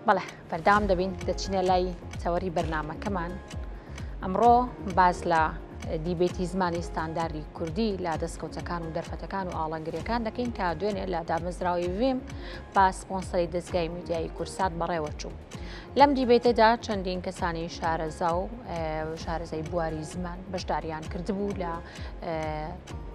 بەڵێ بەردەوام دەبین دەچینە لای تەوەری بەرنامەکەمان ئەمڕۆ باس لە دیبێتی زمانی ستانداردی کوردی لە دەستکەوتەکان و دەرفەتەکان و ئاڵنگریەکان دەکەین کە دوێنێ لە دامەزراوی ڤیم با سپۆنسەری دەستگای میدیایی کورسات بەڕێوەچوو. لەم دیبێتەدا چەندین کەسانی شارەزا و شارەزای بواری زمان بەشداریان کردبوو لە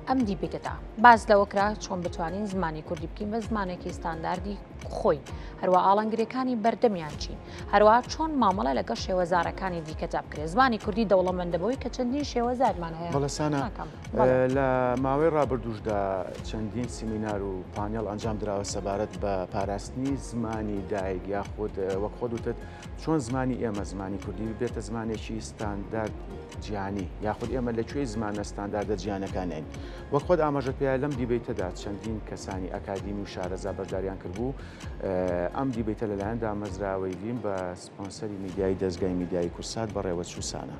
ئەم دیبێتەدا باس لەوە کرا چۆن بتوانین زمانی کوردی بکەین بە زمانێکی ستانداردی خۆی هەروە ئاڵنگرەکانی بەردەمیان چین هەروە چۆن مامەڵە لەگەڵ شێوەزارەکانی دیکەدا بکرێت زمانی کوردی دەوڵەمەندە بەوەی کە چەندین شێوەزارمان هەیە. بەڵێ سانا، لە ماوەی ڕابردووشدا چەندین سیمینار و پانێڵ ئەنجام دراوە سەبارەت بە پاراستنی زمانی دایک یاخود وەک خۆت وتت چۆن زمانی ئێمە زمانی کوردی ببێتە زمانێکی ستاندارد جیهانی یاخود ئێمە لە کوێی زمانە ستانداردە جیهانەکانین وەک خۆت ئاماژەت پێیا لەم دیبەیتەدا چەندین کەسانی ئەکادیمی و شارەزا بەشداریان کردبوو ئەم دیبەیتە لەلایەن دامەزراوەی ڤیم بە سپۆنسەری میدیایی دەزگای میدیایی کورسات بەڕێوەچوو سانا.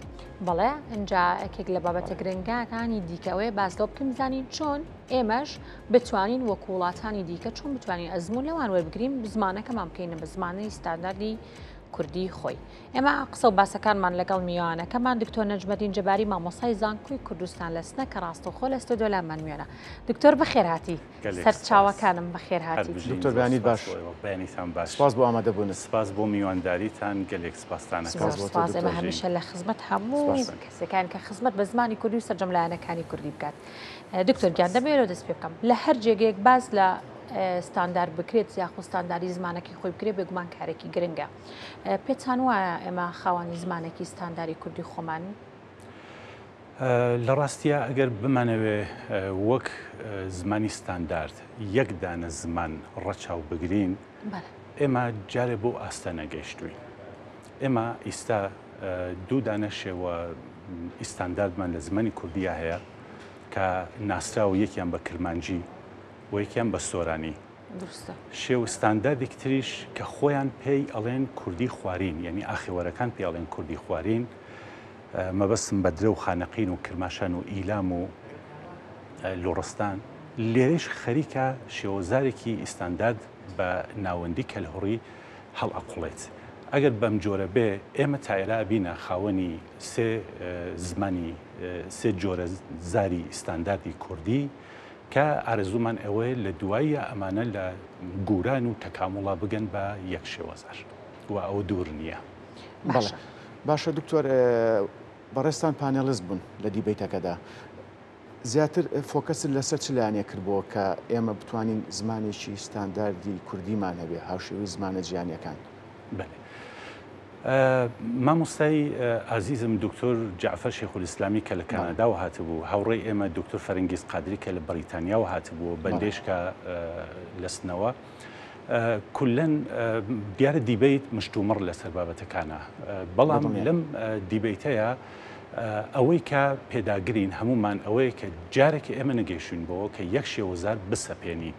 بەڵێ ئینجا یەکێک لە بابەتە گرنگەکانی دیکە ئەوەیە باس لەوە بکەین بزانین چۆن ئێمەش بتوانین وەکو وڵاتانی دیکە چۆن بتوانین ئەزموون لەوان وەربگرین زمانەکەمان بکەینە بە زمانی ستانداردی کوردی خۆی. ئێمە قسە و باسەکانمان لەگەڵ میوانەکەمان دکتۆر نەجمەدین جەباری مامۆستای زانکۆی کوردستان لە سنە کە ڕاستەوخۆ لە ستۆدیۆ لامان میوانە. دکتۆر بەخێرهاتی. سەرچاوەکانم بەخێرهاتی. دکتۆر بەیانیت باش. بەیانیتان باش. سپاس بۆ ئامادەبوونت. سپاس بۆ میوانداریتان گەلێک سپاستان ئەکەم. زۆر سپاس ئێمە هەمیشە لە خزمەت هەموو کەسەکان کە خزمەت بە زمانی کوردی و سەرجەم لایەنەکانی کوردی بکات. دکتۆر گیان دەمەوێت لەوە دەست پێ بکەم لە هەر جێگەیەک باس لە ستاندارد بکرێت یاخود ستانداری زمانەکەی خۆی بکرێت بێگومان کارێکی گرنگە. پێتان وایە ئێمە خاوەنی زمانێکی ستانداری کوردی خۆمانین؟ لە ڕاستیا ئەگەر بمانەوێ وەک زمانی ستاندارد یەک دانە زمان ڕەچاو بگرین ئێمە جارێ بۆ ئاستە نەگەیشتوین. ئێمە ئیستا دوو دانە شێوە ئیستانداردمان لە زمانی کوردیا هەیە کە ناسراوە یەکیان بە کرمانجی و یەکیان بە سۆرانی. شێوە ستانداردێکی تریش کە خۆیان پێی ئەڵێن کوردی خوارین یعنی ئاخێوەرەکان پێی ئەڵێن کوردی خوارین مەبەستم بەدرە و خانەقین و کرماشان و ئیلام و لوڕستان لێرەیش خەریکە شێوەزارێکی ئیستاندارد بە ناوەندی کەلهوڕی هەڵئەقوڵێت. ئەگەر بەم جۆرە بێ ئێمە تا ئێرە ئەبینە خاوەنی سێ زمانی سێ جۆرە زاری ئیستانداردی کوردی کە ئارەزوومان ئەوەیە لە دواییا ئەمانە لە گوران و تەکاموڵا بگەن بە یەک شێوەزار و ئەوە دوور نییە. بەڵێ باشە دکتۆر بەڕێزتان پانێڵست بوون لە دیبەیتەکەدا زیاتر فۆکەست لەسەر چ لایەنێک کردبووە کە ئێمە بتوانین زمانێکی ستانداردی کوردیمان هەبێ هاوشێوەی زمانە جیهانیەکان؟ بەلێ مامۆستای ئازیزم دکتۆر جەعفەر شێخولئیسلامی کە لە کاناداوە هاتبوو، هاوڕێی ئێمە دکتۆر فەرەنگیز قادری کە لە بەریتانیاوە هاتبوو، بەندێش کە لە سنەوە، کولەن دیارە دیبەیت مشتومڕ لەسەر بابەتەکانە، بەڵام لەم دیبەیتەیە ئەوەی کە پێداگرین هەموومان ئەوەیە کە جارێک ئێمە نەگەیشتوین بەوە کە یەک شێوەزار بسەپێنین،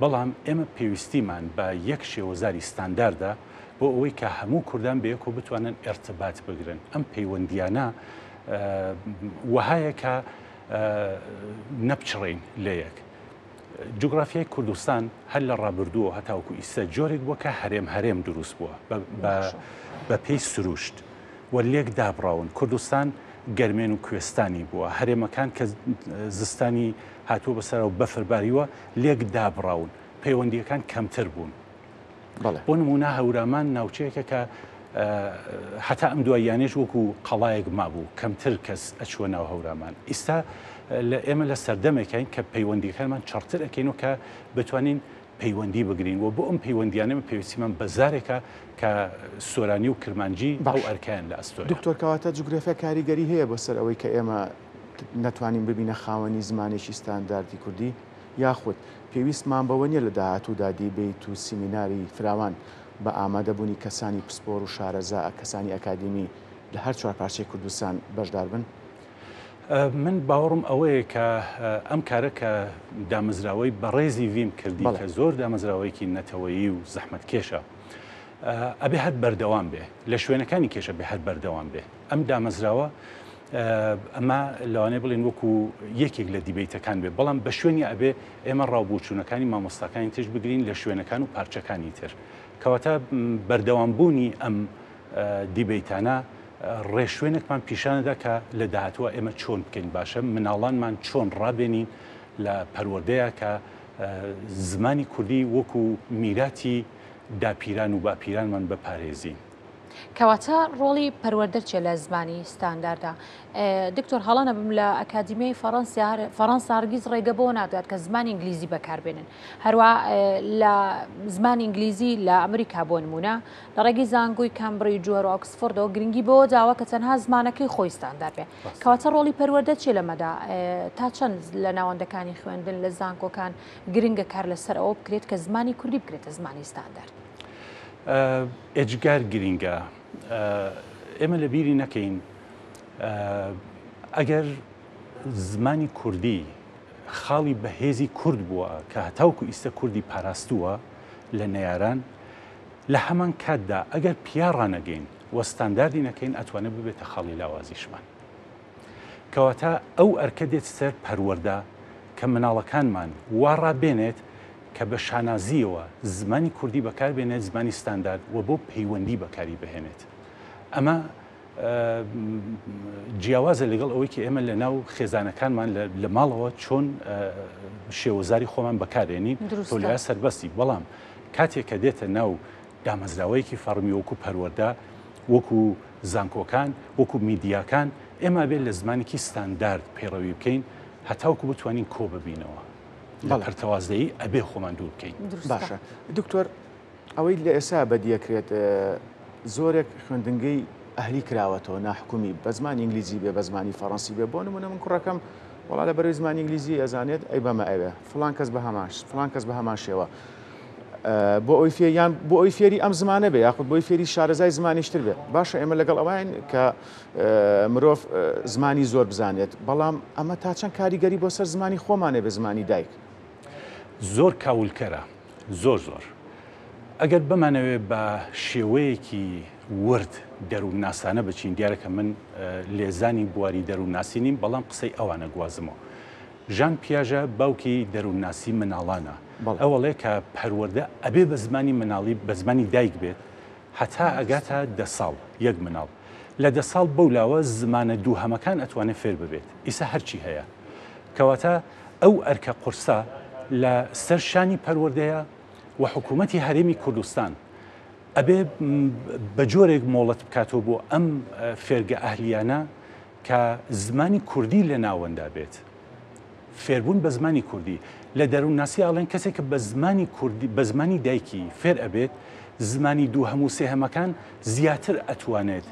بەڵام ئێمە پێویستیمان بە یەک شێوەزاری ستانداردە بۆ ئەوەی کە هەموو کوردان بەیەکەوە بتوانن ئێرتبات بگرن. ئەم پەیوەندییانە وەهایە کە نەپچڕێین لەیەک. جوگرافیای کوردستان هەر لە ڕابردووەوە هەتاوەکو ئیستا جۆرێک بووە کە هەرێم هەرێم دروست بووە بە پێی سروشت و لێک دابڕاون. کوردستان گەرمێن و کوێستانی بووە، هەرێمەکان کە زستانی هاتووە بەسەرا و بەفر باریوە لێک دابڕاون، پەیوەندییەکان کەمتر بوون. بۆ نموونە هەورامان ناوچەیەکە کە هەتا ئەم دواییانەیش وەکو قەڵایەک مابوو، کەمتر کەس ئەچووە ناو هەورامان. ئیستا ئێمە لە سەردەمێکین کە پەیوەندییەکانمان چڕتر ئەکەین و کە بتوانین پەیوەندی بگرین و بۆ ئەم پەیوەندییانە پێویستیمان بە زارێکە کە سۆرانی و کرمانجی ئەو ئەرکەیان لە ئەستۆیە. دکتۆر کەواتە جوگرافیا کاریگەری هەیە بۆ سەر ئەوەی کە ئێمە نەتوانین ببینە خاوەنی زمانێکی ستانداردی کوردی؟ یاخود پێویستمان بەوە نییە لە داهاتوودا دیبەیت و سیمیناری فراوان بە ئامادەبوونی کەسانی پسپۆر و شارەزا، کەسانی ئەکادیمی لە هەر چوارپارچەی کوردستان بەشدار بن؟ من باوەڕم ئەوەیە کە ئەم کارە کە دامەزراوەی بەڕێزی ڤیم کردی کە زۆر دامەزراوەیەکی نەتەوەیی و زەحمەتکێشە ئەبێ هەر بەردەوام بێ لە شوێنەکانی کێشە بێ هەر بەردەوام بێ ئەم دامەزراوە. ئەمە لەوانەیە بڵێن وەکو یەکێک لە debate ەکان بێ، بەڵام بە شوێنی ئەبێ ئێمە ڕاوبۆچوونەکانی مامۆستاکانی ترش بگرین لە شوێنەکان و پارچەکانی تر. کەواتە بەردەوامبوونی ئەم debate انە ڕێشوێنێکمان پیشانەدا کە لە داهاتووە ئێمە چۆن بکەین باشە، مناڵانمان چۆن ڕابێنین لە پەروەردەیە کە زمانی کوردی وەکو میراتی داپیران و باپیرانمان بپارێزین. کەواتە ڕۆڵی پەروەردە چیە لە زمانی ستانداردا؟ دکتۆر هەڵە نەبم لە ئەکادیمیای فەڕەنسیا فەڕەنسا هەرگیز ڕێگە بەوە نادات کە زمانی ئینگلیزی بەکاربێنن هەروە لە زمانی ئینگلیزی لە ئەمریکا بۆ نمونە لە ڕێگەی زانکۆی کامبریج و هەروە ئۆکسفۆردەوە گرنگی بەوە داوە کە تەنها زمانەکەی خۆی ستاندار بێ کەواتە ڕۆڵی پەروەردە چیە لەمەدا تا چەند لە ناوەندەکانی خوێندن لە زانکۆکان گرنگە کار لەسەر ئەوە بکرێت کە زمانی کوردی بکرێتە زمانی ستاندارد؟ ئێجگار گرینگە ئێمە لە بیری نەکەین ئەگەر زمانی کوردی خاڵی بەهێزی کورد بووە کە هەتاوکو ئیستە کوردی پاراستووە لە نەیاران لە هەمان کاتدا ئەگەر پیا ڕانەگەین و ستانداردی نەکەین ئەتوانێت ببێتە خاڵی لاوازیشمان. کەواتە ئەو ئەرکە دێت سەر پەروەردە کە مناڵەکانمان وا ڕابێنێت کە بە شانازییەوە زمانی کوردی بەکار بێنێت، زمانی ستاندارد و بۆ پەیوەندی بەکاری بهێنێت. ئەمە جیاوازە لەگەڵ ئەوەی کە ئێمە لە ناو خێزانەکانمان لە ماڵەوە چۆن شێوەزاری خۆمان بەکارێنین تۆ لە سەربەستی، بەڵام کاتێک کە دێتە ناو دامەزراوەیەکی فەڕمی وەکو پەروەردە، وەکو زانکۆکان، وەکو میدیاکان، ئێمە ئەبێت لە زمانێکی ستاندارد پەیڕەوی بکەین هەتاوەکو بتوانین کۆ ببینەوە. لە پەرتەوازەیی ئەبێ خۆمان دوور بکەین. باشە دکتۆر ئەوەی لە ئێستا بەدیەکرێت زۆرێک خوێندنگەی ئەهلی کراوەتەوە ناحکومی بە زمانی ئینگلیزی بێ بە زمانی فەڕەنسی بێ بۆ نمونە من کوڕەکەم وەڵا لە بەرەی زمانی ئینگلیزی ئەزانێت ئەی بەمە ئەوێ فڵان کەس بە هەمان فڵان کەس بە هەمان شێوە بۆ ئەوی فێ یان بۆ ئەوی فێری ئەم زمانە بێ یاخود بۆی فێری شارەزای زمانیشتر بێ باشە ئێمە لەگەڵ ئەوین کە مرۆڤ زمانی زۆر بزانێت بەڵام ئەمە تا چەند کاریگەری بۆ سەر زمانی خۆمانێ بە زمانی دایک زۆر کاولکەرە زۆر زۆر ئەگەر بمانەوێ بە شێوەیەکی ورد دەروونناسانە بچین دیارە کە من لێزانی بواری دەروونناسی نیم بەڵام قسەی ئەوانە گوازمەوە ژان پیاژە باوکی دەروونناسی مناڵانە ئەو ئەڵێ کە پەروەردە ئەبێ بە زمانی مناڵی بە زمانی دایک بێت هەتا ئەگاتە دە ساڵ یەک مناڵ لە دە ساڵ بەو لاوە زمانە دووهەمەکان ئەتوانێ فێر ببێت ئیسە هەرچی هەیە کەواتە ئەو ئەرکە قورسە لە سەر شانی پەروەردەیە و حکوومەتی هەرێمی کوردستان ئەبێ بە جۆرێک مۆڵەت بکاتەوە بۆ ئەم فێرگە ئەهلیانە کە زمانی کوردی لە ناوەندا بێت فێربوون بە زمانی کوردی لە دەروونناسی ئاڵێن کەسێک کە بە زمانی کوردی بە زمانی دایکی فێر ئەبێت زمانی دووهەم و سێهەمەکان زیاتر ئەتوانێت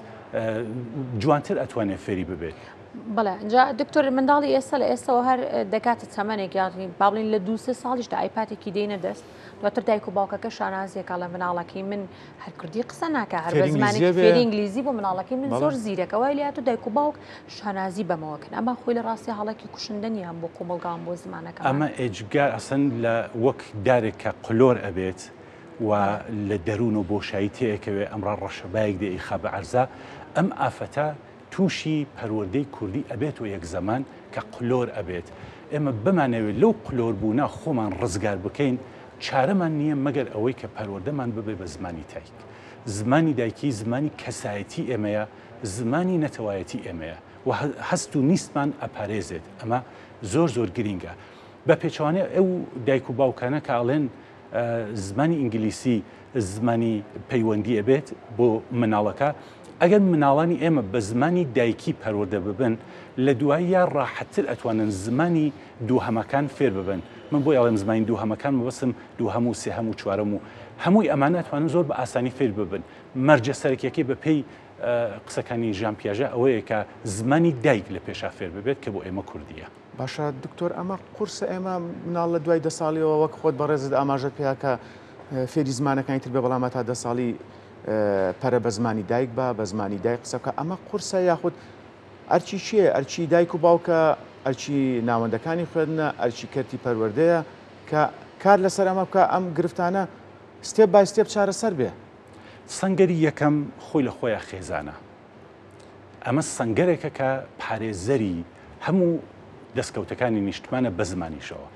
جوانتر ئەتوانێت فێری ببێت. بەڵێ جا دکتۆر منداڵی ئێستا لە ئێستاوە هەر دەکاتە تەمەنێک یان با بڵێین لە دوو سێ ساڵیشدا ئایپاتێکی دێنە دەست دواتر دایک و باوکەکە شانازیەکە لە مناڵەکەی من هەر کوردی قسە ناکە هەر بە زمانێکی فێری ئینگلیزی بۆ مناڵەکەی من زۆر زیرەکە وای لات و دایک و باوک شانازی بەمەوەکەن ئەمە خۆی لە ڕاستی هەڵێکی کوشندە نییە هەم بۆ کۆمەڵگا هەم بۆ زمانەکە ئەمە ئێجگار ئەسەن لە وەک دارێک کە قلۆر ئەبێت و لە دەروون و بۆشایی تێئەکەوێ ئەمڕا ڕەشەبایەک دێ ئیخا بە عەرزا ئەم ئافەتە تووشی پەروەردەی کوردی ئەبێتەوە یەک زەمان کە قلۆر ئەبێت ئێمە بمانەوێت لەو قلۆر بوونە خۆمان ڕزگار بکەین چارەمان نییە مەگەر ئەوەی کە پەروەردەمان ببێ بە زمانی تایک زمانی دایکی زمانی کەسایەتی ئێمەیە زمانی نەتەوایەتی ئێمەیە و هەست و نیستمان ئەپارێزێت ئەمە زۆر زۆر گرینگە بە پێچەوانەی ئەو دایک و باوکانە کە ئەڵێن زمانی ئینگلیسی زمانی پەیوەندی ئەبێت بۆ مناڵەکە، ئەگەر مناڵانی ئێمە بە زمانی دایکی پەروەردە ببن لە دواییا ڕاحەتتر ئەتوانن زمانی دووهەمەکان فێر ببن، من بۆی ئەڵێم زمانی دووهەمەکان مەبەستم دووهەم و سێهەم و چوارەم و هەمووی ئەمانە ئەتوانن زۆر بە ئاسانی فێر ببن، مەرجە سەرەکیەکەی بە پێی قسەکانی ژان پیاژە ئەوەیە کە زمانی دایک لە پێشا فێر ببێت کە بۆ ئێمە کوردییە. باشە دکتۆر ئەمە قورسە ئێمە مناڵ لە دوای دە ساڵیەوە وەک خۆت بەڕێزت ئاماژەت پێیا کە فێری زمانەکانی تر بێ بەڵام تا دە ساڵی پەرە بە زمانی دایک بە بە زمانی دایک قسە بکە ئەمە قورسە یاخود ئەرچی چییە ئەرچی دایک و باوکە ئەرچی ناوەندەکانی خوێندنە ئەرچی کەرتی پەروەردەیە کە کار لەسەر ئەمە بکە ئەم گرفتانە step by step چارەسەر بێ. سەنگەری یەکەم خۆی لە خۆیا خێزانە. ئەمە سەنگەرێکە کە پارێزەری هەموو دەستکەوتەکانی نیشتمانە بە زمانیشەوە.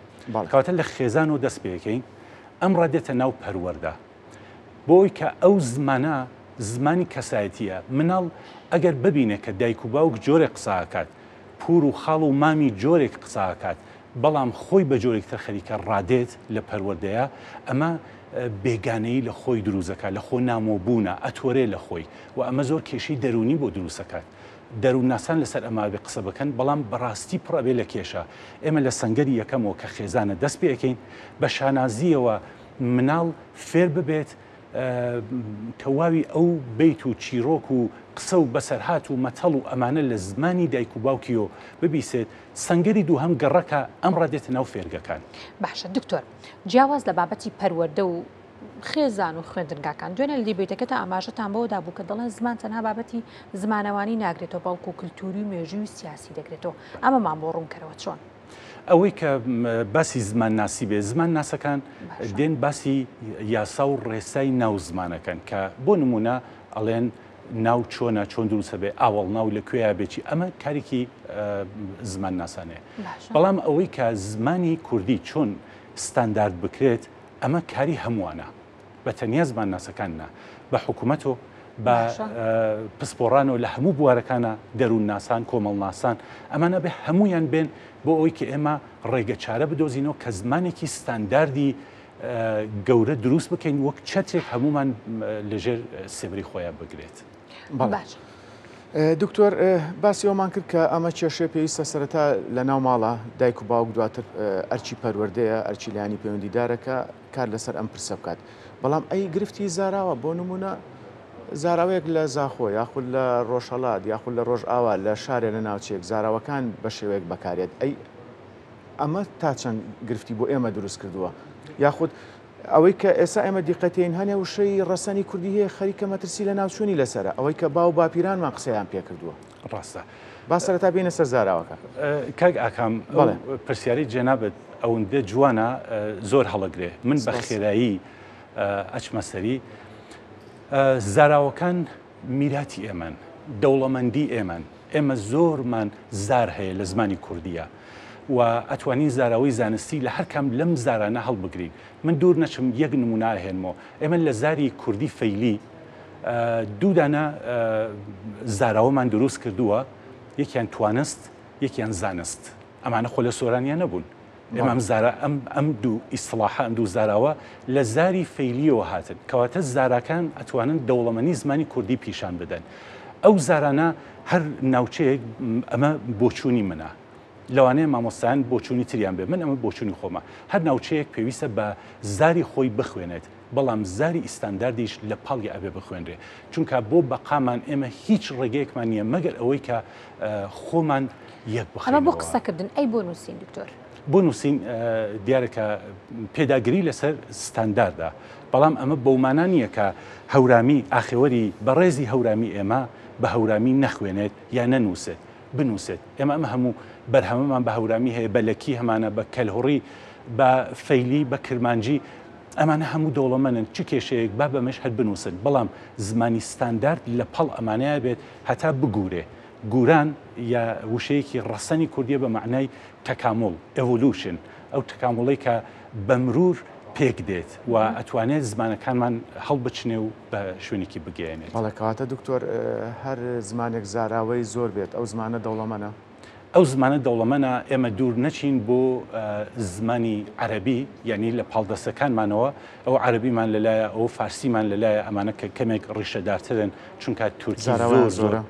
کەواتە لە خێزانەوە دەست پێکەین، ئەمڕە دێتە ناو پەروەردە. بۆی کە ئەو زمانە زمانی کەسایەتییە، مناڵ ئەگەر ببینێ کە دایک و باوک جۆرێک قسە ئەکات، پوور و خاڵ و مامی جۆرێک قسە ئەکات، بەڵام خۆی بە جۆرێک تر خەریکە ڕادێت لە پەروەردەیا، ئەمە بێگانەیی لە خۆی دروست ئەکات، لە خۆ نامۆبوونە، ئەتۆرێ لە خۆی و ئەمە زۆر کێشەی دەروونی بۆ دروست ئەکات. دەروونناسان لەسەر ئەمە ئەبێ قسە بکەن، بەڵام بەڕاستی پڕ ئەبێ لە کێشە. ئێمە لە سەنگەری یەکەمەوە کە خێزانە دەست پێ ئەکەین، بە شانازییەوە مناڵ فێر ببێت تەواوی ئەو بەیت و چیرۆک و قسە و بەسەرهات و مەتەڵ و ئەمانە لە زمانی دایک و باوکیەوە ببیسێت، سەنگەری دووهەم گەڕەکە، ئەمڕە دێتە ناو فێرگەکان. باشە دکتۆر جیاواز لە بابەتی پەروەردە و خێزان و خوێندنگاکان دوێنێ لە دیبەیتەکەتا ئاماژەتان بەوە دابوو کە دەڵێن زمان تەنها بابەتی زمانەوانی ناگرێتەوە بەڵکو کلتوری و مێژووی و سیاسی دەگرێتەوە ئەمەمان بۆ ڕوونکەرەوە چۆن؟ ئەوەی کە باسی زمانناسی بێ زمانناسەکان دێن باسی یاسا و ڕێسای ناو زمانەکەن کە بۆ نمونە ئەڵێن ناو چۆنە چۆن دروستە بێ ئاوەڵ ناو لە کوێیا بێ چی ئەمە کارێکی زمانناسانەیە بەڵام ئەوەی کە زمانی کوردی چۆن ستاندارد بکرێت ئەمە کاری هەمووانە بە تەنیا زمانناسەکان نا، بە حکومەت و بە پسپۆڕان و لە هەموو بوارەکانە دەروونناسان، کۆمەڵناسان، ئەمانە بێ هەموویان بێن بۆ ئەوەی کە ئێمە ڕێگە چارە بدۆزینەوە کە زمانێکی ستانداردی گەورە دروست بکەین وەک چەترێک هەموومان لەژێر سێبەری خۆیان بگرێت. باش. دکتۆر باسی ئەومان کرد کە ئەمە کێشەیە پێویستە سەرەتا لە ناو ماڵە دایک و باوک دواتر ئەرکی پەروەردەیە ئەرکی لایەنی پەیوەندیدارە کە کار لەسەر ئەم پرسە بکات بەڵام ئەی گرفتی زاراوە بۆ نمونە زاراوەیەک لە زاخۆ یاخود لە ڕۆژهەڵات یاخود لە ڕۆژئاوا لە شارێ لە ناوچەیەک زاراوەکان بە شێوەیەک بەکارێت ئەی ئەمە تا چەند گرفتی بۆ ئێمە دروست کردووە یاخود ئەوەی کە ئێستا ئێمە دیقەتین هەنێ وشەی ڕەسەنی کوردی هەیە خەریکە مەترسی لە ناوچوونی لەسەرە ئەوەی کە باو باپیرانمان قسەیان پێکردووە ڕاستە با سەرەتا بێینە سەر زاراوەکە. کاک ئاکام ئەو پرسیارەی جەنابت ئەوندە جوانە زۆر هەڵەگرێ من بە خێرایی ئەچمە سەری زاراوەکان میراتی ئێمەن دەوڵەمەندی ئێمەن ئێمە زۆرمان زار هەیە لە زمانی کوردیە و ئەتوانین زاراوەی زانستی لە هەر کام لەم زارانە هەڵبگرین من دوور نەچم یەک نمونە ئەهێنمەوە ئێمە لە زاری کوردی فەیلی دوو دانە زاراوەمان دروست کردووە یەکیان توانست یەکیان زانست ئەمانە خۆ لە سۆرانیا نەبوون ئێمە ئەم زارا ئەم ئەم دوو ئیسڵاحە ئەم دوو زاراوە لە زاری فەیلیەوە هاتن کەواتە زاراکان ئەتوانن دەوڵەمەنی زمانی کوردی پیشان بدەن ئەو زارانە هەر ناوچەیەک ئەمە بۆچوونی منە لەوانەیە مامۆستایان بۆچوونی تریان بێ من ئەمە بۆچوونی خۆمە هەر ناوچەیەک پێویستە بە زاری خۆی بخوێنێت بەڵام زاری ئیستانداردیش لە پاڵیا ئەبێ بخوێنرێ چونکە بۆ بەقامان ئێمە هیچ ڕێگەیەکمان نییە مەگەر ئەوەی کە خۆمان یەک بخەینەوە. ئەمە بۆ قسەکردن ئەی بۆ نووسین دکتۆر؟ بۆ نووسین دیارە کە پێداگری لەسەر ستانداردە بەڵام ئەمە بەو مانا نییە کە هەورامی ئاخێوەری بەڕێزی هەورامی ئێمە بە هەورامی نەخوێنێت یا نەنووسێت بنووسێت. ئێمە ئەم هەموو بەرهەمەمان بە هەورامی هەیە، بە لەکی هەمانە، بە کەلهوڕی، بە فەیلی، بە کرمانجی، ئەمانە هەموو دەوڵەمەنن، چ کێشەیەک با بەمەش هەر بنووسن، بەڵام زمانی ستاندارد لە پەڵ ئەمانەیا بێت هەتا بگوورێ. گووران یا وشەیەکی ڕەسەنی کوردییە بە مەعنای تەکاموڵ، Evolution، ئەو تەکاموڵەی کە بە مروور پێک دێت و ئەتوانێت زمانەکانمان هەڵبچنێ و بە شوێنێکی بگەیەنێت. بەڵێ کەواتە دکتۆر هەر زمانێک زاراوەی زۆر بێت ئەو زمانە دەوڵەمەنە؟ ئەو زمانە دەوڵەمەنە، ئێمە دوور نەچین بۆ زمانی عەرەبی یانی لە پاڵدەستەکانمانەوە ئەو عەرەبیمان لەلایە ئەو فارسیمان لەلایە ئەمانە کە کەمێک ڕیشەدارترن چونکە تورکی زاراوەیان زۆر زۆر زۆرە.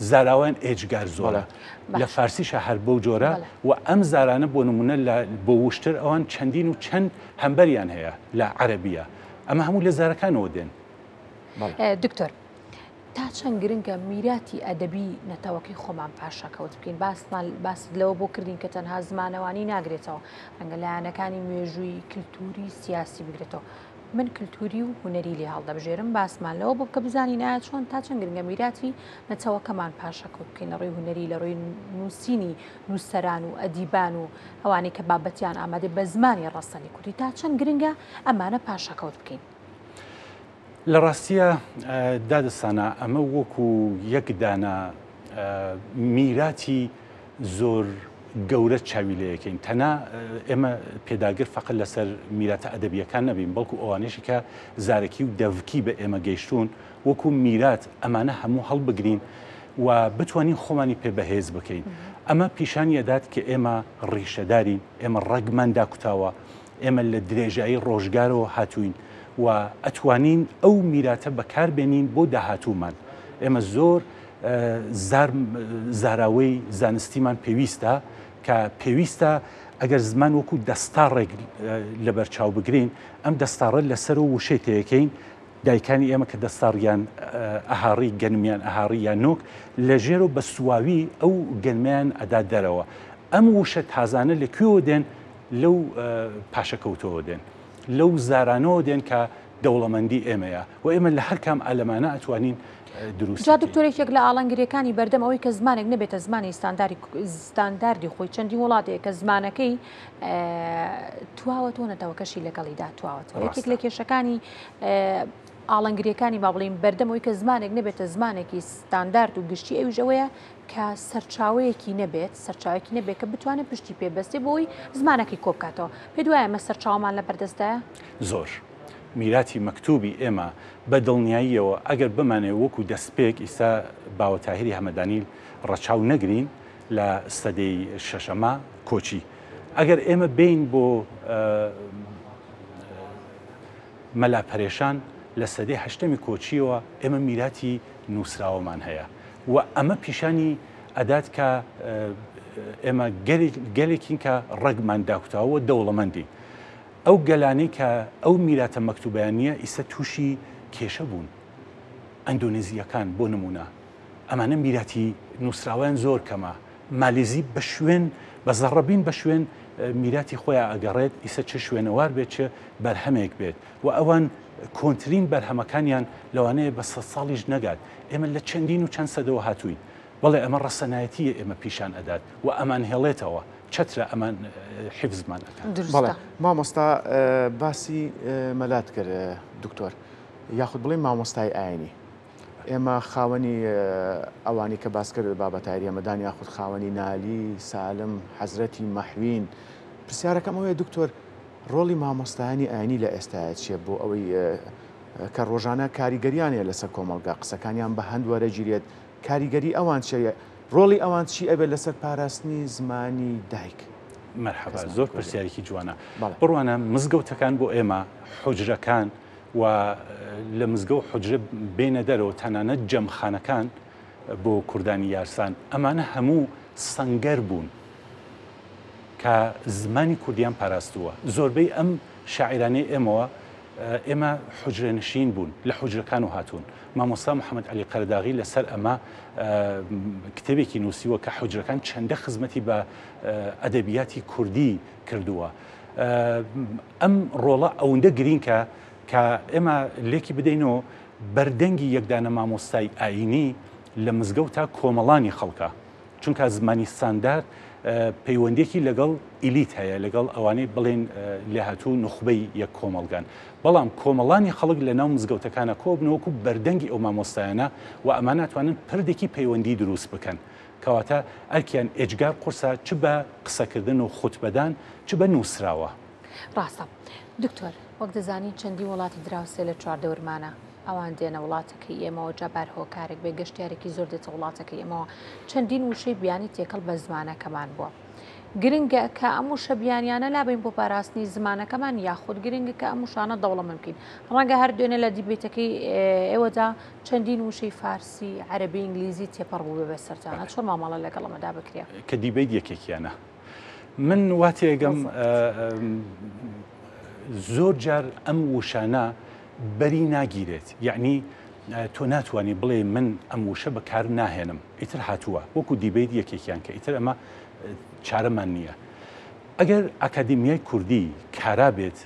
زاراوەیان ئێجگار زۆرە بەڵێ. لە فارسیشا هەر بەو جۆرە و ئەم زارانە بۆ نمونە لە بۆ وشتر ئەوان چەندین و چەند هەمبەریان هەیە لە عەرەبیە ئەمە هەموو لە زارەکانەوە دێن. دکتۆر تا چەند گرنگە میراتی ئەدەبی نەتەوەکەی خۆمان پاشەکەوت بکەین باسمان باست لەوە بۆ کردین کە تەنها زمانەوانی ناگرێتەوە ڕەنگە لایەنەکانی مێژووی کللتوری سیاسی بگرێتەوە من کللتوری و هونەری لێ هەڵدەبژێرم باسمان لەوە بۆ بکە بزانین ئایا چۆن تا چەند گرنگە میراتی نەتەوەکەمان پاشەکەوت بکەین لە ڕووی هونەری لە ڕووی نووسینی نووسەران و ئەدیبان و ئەوانەی کە بابەتیان ئامادەی بە زمانی ڕەسەنی کوردی تا چەند گرنگە ئەمانە پاشەکەوت بکەین؟ لە ڕاستیە دادە سانا ئەمە وەکو یەک دانە میراتی زۆر گەورە چاوی لێ یەکەین تەنها ئێمە پێداگر فەقەت لەسەر میراتە ئەدەبییەکان نەبین بەڵکو ئەوانەیشی کە زارەکی و دەڤکی بە ئێمە گەیشتوون وەکو میرات ئەمانە هەموو هەڵبگرین و بتوانین خۆمانی پێ بەهێز بکەین. ئەمە پیشانی ئەدات کە ئێمە ڕیشەدارین، ئێمە ڕەگمان داکوتاوە، ئێمە لە درێژایی ڕۆژگارەوە هاتووین و ئەتوانین ئەو میراتە بەکار بێنین بۆ داهاتوومان. ئێمە زۆر زار زاراوەی زانستیمان پێویستە کە پێویستە ئەگەر زمان وەکو دەستاڕێک لەبەرچاو بگرین ئەم دەستاڕە لەسەرەوە وشەی تێیەکەین دایکانی ئێمە کە دەستاڕیان ئەهاڕی گەنمیان ئەهاڕی یان نۆک لە ژێرەوە بە سواوی ئەو گەنمیان ئەدا دەرەوە ئەم وشە تازانە لە کوێوە دێن لەو پاشەکەوتەوە دێن لەو زارانەوە دێن کە دەوڵەمەندی ئێمەیە و ئێمە لە هەر کام ئالەمانە ئەتوانین دروست جا دکتۆر یەکێک لە ئاڵنگریەکانی بەردەم ئەوەی کە زمانێک نەبێتە زمانی ستانداری ستانداردی خۆی چەندین وڵاتەیە کە زمانەکەی تواوەتەوە نەتەوەکەشی لەگەڵیدا تواوەتەوە یەکێک لە کێشەکانی ئاڵنگریەکانی با بڵێین بەردەم ئەوەی کە زمانێک نەبێتە زمانێکی ستاندارد و گشتی ئەویش ئەوەیە کە سەرچاوەیەکی نەبێت سەرچاوێکی نەبێت کە بتوانێت پشتی پێ بەستێ بۆی زمانەکەی کۆبکاتەوە پێ دوایە ئەمە سەرچاوەمان لە بەردەستدایە؟ زۆر. میراتی مەکتوبی ئێمە بە دڵنیاییەوە ئەگەر بمانەوێ وەکو دەستپێک ئیستا باوە تاهیری هەمەدانی ڕەچاو نەگرین لە سەدەی شەشەما کۆچی ئەگەر ئێمە بێین بۆ مەلا پەرێشان لە سەدەی هەشتەمی کۆچییەوە ئێمە میراتی نووسراوەمان هەیە و ئەمە پیشانی ئەدات کە ئێمە گەلێکین کە ڕەگمان داکوتاوە و دەوڵەمەندین. ئەو گەلانەی کە ئەو میراتە مەکتوبەیان نییە ئیستا تووشی کێشە بوون. ئەندۆنێزییەکان بۆ نموونە ئەمانە میراتی نووسراوەیان زۆر کەمە. مالیزی بە شوێن بە زەڕەبین بە شوێن میراتی خۆیان ئەگەڕێت ئیسە چ شوێنەوار بێت چ بەرهەمێک بێت و ئەوان کۆنترین بەرهەمەکانیان لەوانەیە بە سە ساڵیش نەگات ئێمە لە چەندین و چەند سەدەوە هاتووین بەڵێ ئەمە ڕەسەنایەتی ئێمە پیشان ئەدات و ئەمان هێڵێتەوە چەترە ئەمان حفزمان ئەکات. بەڵێ مامۆستا باسی مەلات کرد دکتۆر یاخود بڵێ مامۆستای ئاینی ئێمە خاوەنی ئەوانی کە باس کرد بابە تایری هەمەدان یاخود خاوەنی نالی، سالم، حەزرەتی مەحوین. پرسیارەکەم ئەوەیە دکتۆر ڕۆڵی مامۆستایانی ئاینی لە ئێستایا چییە بۆ ئەوەی کە ڕۆژانە کاریگەریان هەیە لەسەر کۆمەڵگا قسەکانیان بە هەند وەرەگیرێت کاریگەری ئەوان چیە ڕۆڵی ئەوان چی ئەبێت لەسەر پاراستنی زمانی دایک؟ مەرحەبا زۆر پرسیارێکی جوانە. بڕوانە مزگەوتەکان بۆ ئێمە حوجرەکان و لە مزگەو حوجرە بێنە دەرەوە تەنانەت جەمخانەکان بۆ کوردانی یارسان ئەمانە هەموو سەنگەر بوون کە زمانی کوردیان پاراستووە زۆربەی ئەم شاعیرانەی ئێمەوە ئێمە حوجرە نشین بوون لە حوجرەکان و هاتوون مامۆستا محەممەد علی قەرداغی لەسەر ئەمە کتێبێکی نووسیوە کە حوجرەکان چەندە خزمەتی بە ئەدەبیاتی کوردی کردووە ئەم ڕۆڵە ئەوەندە گرینکە کە ئێمە لێکی بدەینەوە بەردەنگی یەکدانە مامۆستای ئایینی لە مزگەوتا کۆمەڵانی خەڵکە چونکە زمانی ستاندارد پەیوەندێکی لەگەڵ ئیلیت هەیە لەگەڵ ئەوانەی بڵێن لێهاتوو نوخبەی یەک کۆمەڵگان بەڵام کۆمەڵانی خەڵک لە ناو مزگەوتەکانە کۆبنەوەکو بەردەنگی ئەو مامۆستایانە و ئەمانە توانن پردێکی پەیوەندی دروست بکەن کەواتە ئەرکیان ئێجگار قورسە چ بە قسەکردن و خوتبەدان چ بە نووسراوە. ڕاستە دکتۆر، وەک دەزانین چەندین وڵاتی دراوسێ لە چواردەورمانە، ئەوان دێنە وڵاتەکەی ئێمەوە جا بە هەر هۆکارێک بێ گەشتیارێکی زۆر دێتە وڵاتەکەی ئێمەوە چەندین وشەی بیانی تێکەڵ بە زمانەکەمان بووە. گرنگە کە ئەم وشە بیانیانە لابەین بۆ پاراستنی زمانەکەمان یاخود گرنگە کە ئەم وشانە دەوڵەمەند بکەین ڕەنگە هەر دوێنێ لە دیبەیتەکەی ئێوەدا چەندین وشەی فارسی، عەرەبی، ئینگلیزی تێپەڕ بووبێ بەسەرتانا، چۆن مامەڵە لەگەڵ ئەمەدا بکرێ؟ کە دیبەیت یەکێکیانە. من وا تێگەم زۆر جار ئەم وشانە بەری ناگیرێت یعنی تۆ ناتوانانی بڵێ من ئەم وشە بەکار ناهێنم ئیتر هاتووە وەکو دیبیت یەکێکیان کە ئیتر ئەمە چارەمان نییە ئەگەر ئەکادیمیای کوردی کارا بێت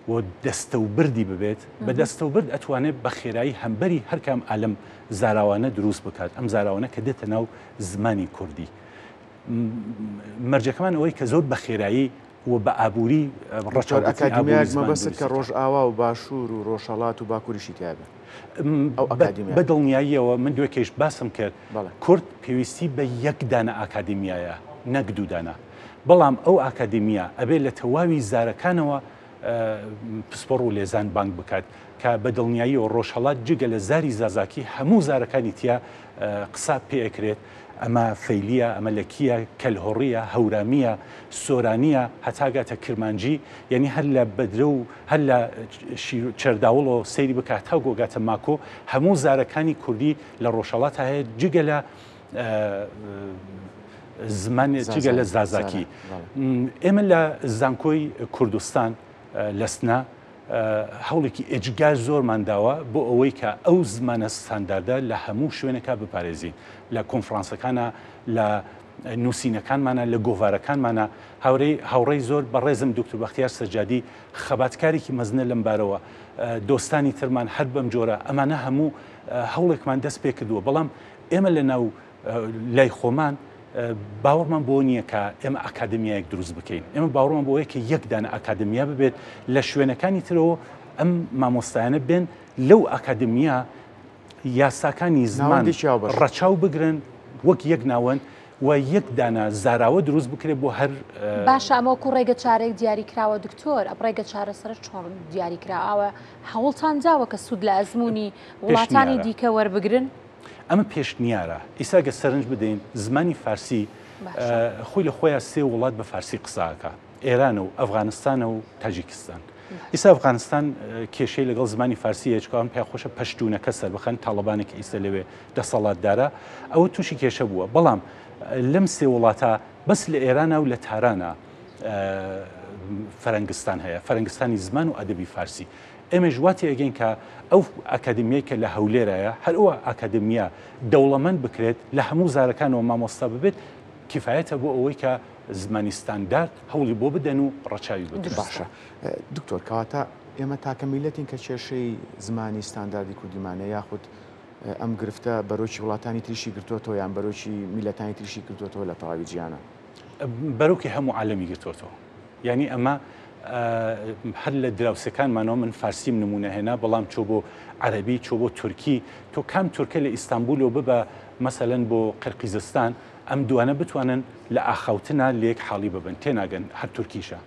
و دەستەوبردی ببێت، بە دەستەوبرد ئەتوانێت بە خێرایی هەمبەری هەرکام ئالەم زاراوانە دروست بکات، ئەم زاراوانە کە دێتە ناو زمانی کوردی. مەرجەکەمان ئەوەی کە زۆر بە خێرایی و بە ئابووری ڕەچاو ئەکادیمیایەک مەبەستت کە ڕۆژئاوا و باشوور و ڕۆژهەڵات و باکووریشی تیا بێ ئەو ئەکادیمیا؟ بە دڵنیاییەوە من دوێکێش باسم کرد کورد پێویستی بە یەک دانە ئاکادیمیایە نەک دوو دانە بەڵام ئەو ئاکادیمیا ئەبێ لە تەواوی زارەکانەوە پسپۆڕ و لێزان بانگ بکات کە بە دڵنیاییەوە ڕۆژهەڵات جگە لە زاری زازاکی هەموو زارەکانی تیا قسە پێ ئەکرێت ئەمە فەیلیە، ئەمە لەکییە، کەلهوڕییە، هەورامییە، سۆرانییە، هەتا گاتە کرمانجی، یانی هەر لە بەدرە و هەر لە چەرداوڵەوە سەیری بکە هەتاوکو ئەگاتە ماکۆ، هەموو زارەکانی کوردی لە ڕۆژهەڵاتا هەیە جگە لە زمان جگە لە زازاکی. ئێمە لە زانکۆی کوردستان لە سنە هەوڵێکی ئێجگار زۆرمان داوە بۆ ئەوەی کە ئەو زمانە ستانداردە لە هەموو شوێنێکا بپارێزین، لە کۆنفرانسەکانا، لە نووسینەکانمانا، لە گۆڤارەکانمانا. هاورێی هاوڕێی زۆر بەڕێزم دوکتور بەختیار سەجادی خەباتکارێکی مەزنە لەم بارەوە، دۆستانی ترمان هەر بەم جۆرە، ئەمانە هەموو هەوڵێکمان دەست پێ کردووە، بەڵام ئێمە لە ناو لای خۆمان باوەڕمان بۆ نییە کە ئێمە ئەکادمیایەک دروست بکەین ئێمە باوەڕمان بۆیە کە یەک دانە ئەکادمیا ببێت لە شوێنەکانی ترەوە ئەم مامۆستایانە بێن لەو ئەکادمیا یاساکانی زمان ڕەچاو بگرن وەک یەک ناوەند و یەک دانە زاراوە دروست بکرێت بۆ هەر باشە ئەمە وەکو ڕێگە چارێک دیاری کراوە دکتۆر ئەم ڕێگە چارەسەرە چۆن دیاری کراوە هەوڵتان داوە کە سوود لە ئەزمموی وڵاتانی دیکە وەربگرن؟ ئەمە پێشنیارە. ئیستا گەر سەرنج بدەین زمانی فارسی خۆی لە خۆیا سێ وڵات بە فارسی قسە ئەکا، ئێرانە و ئەفغانستانە و تاجیکستان. ئیستا ئەفغانستان کێشەی لەگەڵ زمانی فارسی هەیە چونکە ئەوان پێیان خۆشە پەشتوونەکە سەربخەن، تاڵەبانێک کە ئیستا لەوێ دەسەڵاتدارە ئەوە تووشی کێشە بووە. بەڵام لەم سێ وڵاتە بەس لە ئێرانە و لە تارانە فەرەنگستان هەیە، فەرەنگستانی زمان و ئەدەبی فارسی. ئێمەیش وا تێئەگەین کە ئەو ئاکادمیای کە لە هەولێرایە، هەر ئەو ئاکادمیا دەوڵەمەند بکرێت، لە هەموو زارەکانەوە مامۆستا ببێت، کیفایەتە بۆ ئەوەی کە زمانی ستاندارد هەوڵی بۆ بدەن و ڕەچاوی بکرێت. باشە دکتۆر، کەواتە ئێمە تاکە میللەتین کە کێشەی زمانی ستانداردی کوردیمان هەیە یاخود ئەم گرفتە بەرۆکی وڵاتانی تریشی گرتۆتەوە یان بەرۆکی میللەتانی تریشی گرتۆتەوە لە تەواوی جیهانا؟ بەرۆکی هەموو عالەمی گرتۆتەوە. یانی ئەمە هەر لە دراوسێکانمانەوە من فارسیم نمونە هێنا بەڵام چۆ بۆ عەربی چۆ بۆ تورکی تۆ کام تورکە لە ئیستانبولەوە ببە مەسەلەن بۆ قرقیزستان ئەم دوانە بتوانن لە ئاخاوتنا لێک حاڵی ببن تێناگەن هەر تورکیشە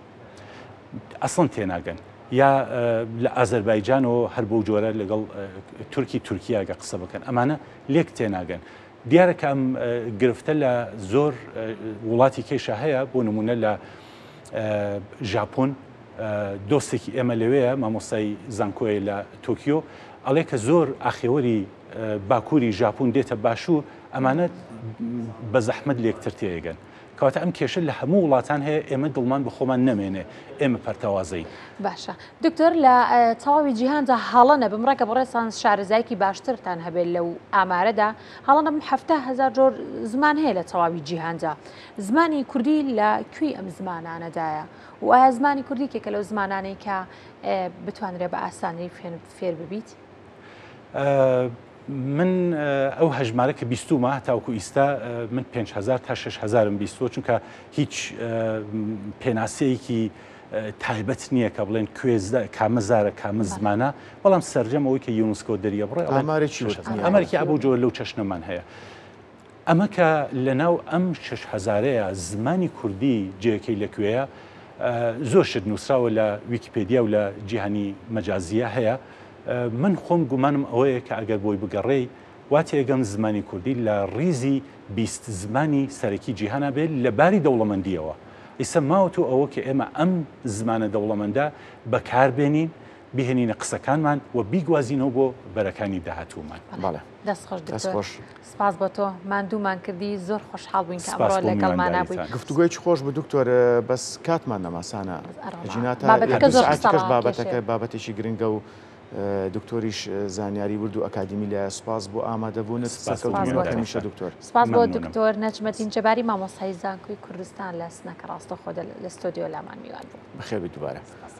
ئەسڵەن تێناگەن یا لە ئازەربایجانەوە هەر بەو جۆرە لەگەڵ تورکی تورکیاگە قسە بکەن ئەمانە لێک تێناگەن دیارە کە ئەم گرفتە لە زۆر وڵاتی کەیشا هەیە، بۆ نموونە لە ژاپۆن دۆستێکی ئێمە لەوێیە مامۆستای زانکۆیە لە تۆکیۆ ئەڵێ کە زۆر ئاخێوەری باکووری ژاپۆن دێتە باشوور ئەمانە بە زەحمەت لێکتر تێگەن. کەواتە ئەم کێشە لە هەموو وڵاتان هەیە ئێمە دڵمان بە خۆمان نەمێنێ ئێمە پەرتەوازەین. باشە دکتۆر لە تەواوی جیهاندا هەڵە نەبم ڕێکە بەڕێزتان شارەزایەکی باشترتان هەبێت لەو ئامارەدا هەڵە نەبم 70هزار جۆر زمان هەیە لە تەواوی جیهاندا زمانی کوردی لە کوێی ئەم زمانانەدایە و ئایا زمانی کوردی کێکە لەو زمانانەی کە بتوانرێت بە ئاسانی فێر ببیت؟ من ئەو هەژمارە کە بیستوومە هەتاوەکو ئیستا من 5000 تا 6000م بیستووە چونکە هیچ پێناسەیەکی تایبەت نییە کە بڵێن کوێ کامە زارە کامە زمانە بەڵام سەرجەم ئەوەی کە یونسکۆ دەریە بڕێ ئامارێکی ئەمەرکی ئەبوو جۆر لەو چەشنەمان هەیە. ئەمە کە لەناو ئەم شەش هەزارەیە زمانی کوردی جێیەکەی لە کوێیە زۆر شت نووسراوە لە ویکیپێدیا و لە جیهانی مەجازیە هەیە من خۆم گومانم ئەوەیە کە ئەگەر بۆی بگەڕێی وا تێگەم زمانی کوردی لە ڕیزی 20 زمانی سەرەکی جیهانا بێت لە باری دەوڵەمەندیەوە ئیسە ماوەتەوە ئەوە کە ئێمە ئەم زمانە دەوڵەمەندە بەکار بێنین بهێنینە قسەکانمان و بیگوازینەوە بۆ بەرەکانی داهاتوومان. بەڵێ. دەست خۆش دکتۆر. سپاس بۆ تۆ ماندوومان کردی زۆر خۆشحاڵ بووین کە ئەمڕۆ لەگەڵمانا بووی. گفتوگۆیەکی خۆش بوو دکتۆر بەس کاتمان نەما سانا ئەگینا تا بابەتەکە زۆر ساعەتی کەش قسە بابەتەکە ڕاکێشێ. بابەتێکی گرنگە و دکتۆریش زانیاری ورد و ئەکادیمی لایە سوپاس بۆ ئامادەبوونت سپاس بۆ سەرکەوتوو بی وەک میوانداریتان. هەمیشە دکتۆر. سپاس بۆ مەمنونم. دکتۆر نەجمەدین جەباری مامۆستای زانکۆی کوردستان لە سنە کە ڕاستەوخۆ لە ستۆدیۆ لامان میوان بوو. بەخێربێی دووبارە. سپاس.